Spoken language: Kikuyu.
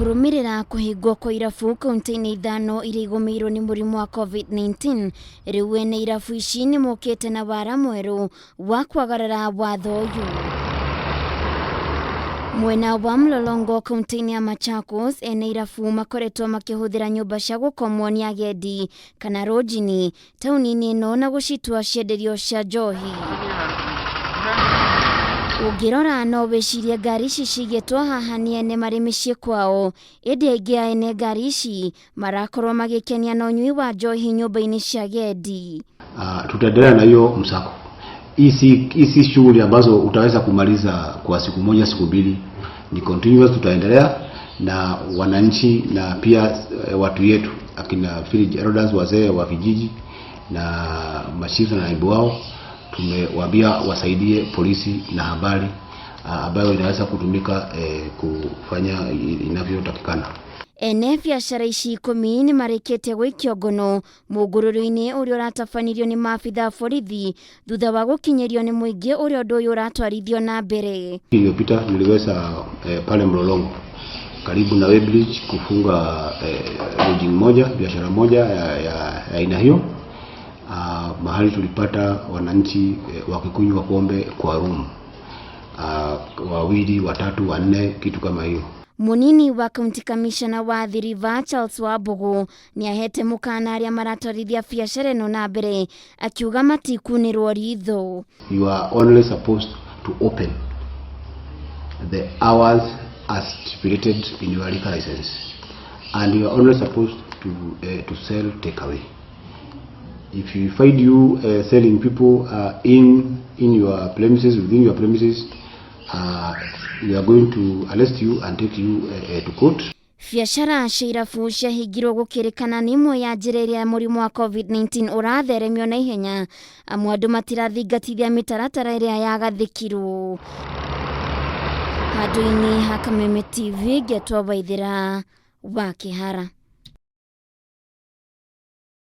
Kũrũmĩrĩra kũhingwo kwa irabu kaunti-inĩ ithano iria igũmĩirwo nĩ mũrimũ wa COVID-19, rĩu ene irabu ici nĩ mokĩte na wara mwerũ wa kwagarara watho ũyũ. Mwena wa Mlolongo kaunti-inĩ ya Machakos, ene irabu makoretwo makĩhũthĩra nyũmba cia gũkomwo nĩ agendi kana rũnjini taũni-inĩ ĩno na gũcitua cienderio cia njohi. Ũngĩrora no wĩcirie ngari ici cigĩtwo haha nĩ ene marĩ mĩciĩ kwao, ĩndĩ aingĩ a ene ngari ici marakorwo magĩkenia na ũnyui wa njohi nyũmba-inĩ cia agendi. Tutaendelea na hiyo msako. Hizi shughuli ambazo utaweza kumaliza kwa siku moja siku mbili ni continuous, tutaendelea na wananchi na pia watu yetu akina village elders, wazee wa vijiji na machifu na naibu wao, tumewaambia wasaidie polisi na habari ambayo inaweza kutumika kufanya inavyotakikana. Ene biacara ici 10 nĩ marĩkĩtie gũikio ngono mũngũrũrũ-inĩ ũrĩa ũratabanirio nĩ maabitha a borithi thutha wa gũkinyĩrio nĩ mũingĩ ũrĩa ũndũ ũyũ ũratwarithio na mbere. Wiki iliyopita niliweza pale Mlolongo karibu na Weighbridge kufunga lodging moja, biashara moja ya aina hiyo. Mahali tulipata wananchi wakikunywa pombe kwa room, wawili, watatu, wanne, kitu kama hiyo. Munini wa county commissioner wa Athi River Charles Wambugu nĩ ahete mũkana arĩa maratwarithia biacara ĩno na mbere akiuga matikunĩrwo ritho. You are only supposed to open the hours as stipulated in your liquor license, and you are only supposed to sell takeaway. If you find you selling people in your premises, within your premises, we are going to arrest you and take you to court. Biacara cia irabu ciahingirwo gũkĩrĩkana nĩ ĩmwe ya njĩra ĩrĩa mũrimũ wa COVID-19 ũratheremio na ihenya amu andũ matirathingatithia mĩtaratara ĩrĩa yagathĩkirwo. Handũ-inĩ ha Kameme TV ngetwo Waithĩra wa Kĩhara.